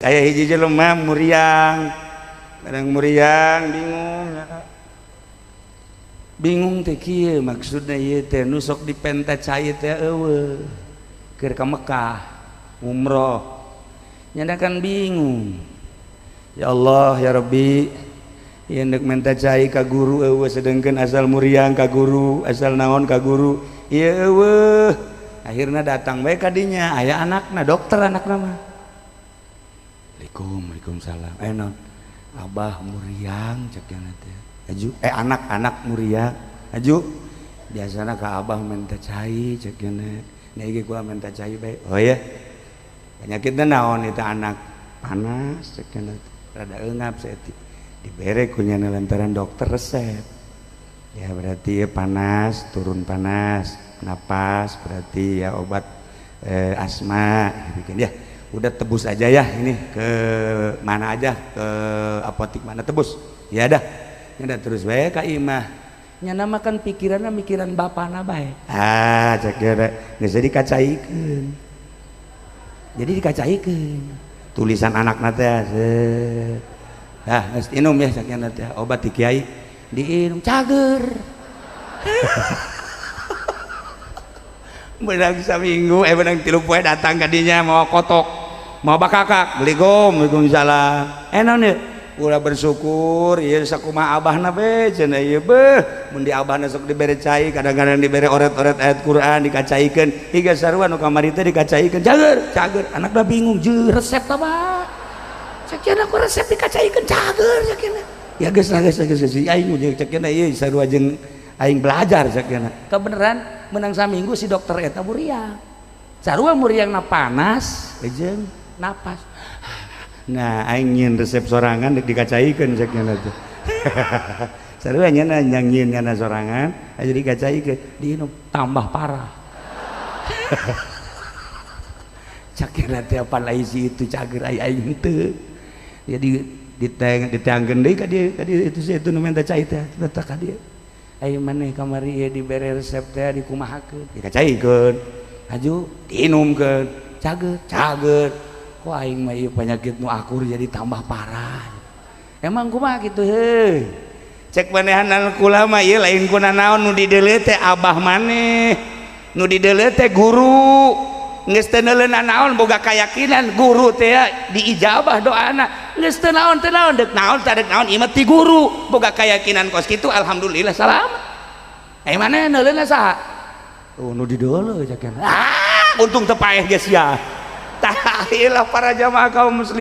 Aya hiji jelema muriang, kadang muriang bingung ya. Bingung teh kieu maksudna ieu teh nu sok dipenta cai teh eueuh keur ka Mekah umroh nyana kan bingung. Ya Allah ya Rabbi, ieu ndek menta cai ka guru eueuh, sedengkeun asal muriang ka guru, asal naon ka guru ieu eueuh. Akhirna datang bae ka dinya, aya anakna dokter, anakna mah. Assalamualaikum. Waalaikumsalam. Eh non, abah muriang cek yang teh. Aju eh anak-anak muriang aju biasana ka abah minta cai cek yang. Nah iki gua minta cai bae. Oh ya, penyakitna naon itu anak? Panas cek yang, rada eungap saeutik. Dibere ku nyana lantaran dokter resep ya, berarti ya panas turun, panas napas, berarti ya obat asma bikin ya. Udah tebus aja ya, ini ke mana aja, ke apotik mana tebus ya. Dah ya dah, terus bae ka imah nyana makan pikiranna mikiran bapana bae. Ah cek dia geus jadi kacaikeun, jadi dikacaikeun tulisan anakna teh. Ah geus inum ya cek teh obat di kiai, diinum cager. Benang saminggu eh benang 3 poe datang ka dinya mau kotok mau bakakak. Assalamualaikum. Waalaikumsalam. Eh naon ieu? Ulah bersyukur ieu sakumaha abahna be cenah ieu beuh mun di abahna sok dibere cai, kadang-kadang dibere oret-oret ayat Quran dikacaikeun higa sarua nu kamari teh dikacaikeun cager cager. Anakna bingung jeung resep tah bah sakieu ku resep dikacaikeun cager sakieu ya. Geus lah, geus geus aing jeung cek ieu sarua jeung aing belajar sakieu. Kebeneran menang saminggu si dokter eta muriang sarua muriangna panas jeung napas. Nah aing nyieun resep sorangan dikacaikeun cek nya teh. Sarua nya nyieun nyana sorangan aja dikacaikeun, diinum tambah parah. Cek nya teh apa lain si itu cager aing teu. Jadi ditangkeun deui ka dieu itu si itu nu minta cai teh teh ka dieu. Ayo maneh kamari ieu dibere resep teh dikumahakeun dikacaikeun aju diinumkeun cager cager. Kok aing mah ieu penyakit nu akur jadi tambah parah. Emang kumaha kitu heuh cek manehanan kula mah ieu lain kuna naon nu dideuleu teh abah maneh nu dideuleu teh guru geus teu neuleuna naon boga kayakinan guru teh diijabah doana geus teu naon teu naon deuk naon teh deuk naon ieu mah ti guru boga kayakinan kos kitu alhamdulillah selamat. Eh maneh neuleuna saha? Oh nu dideuleu cek. Ah untung teu paeh geus ya. Tah ieu lah para jamaah kaum muslimin.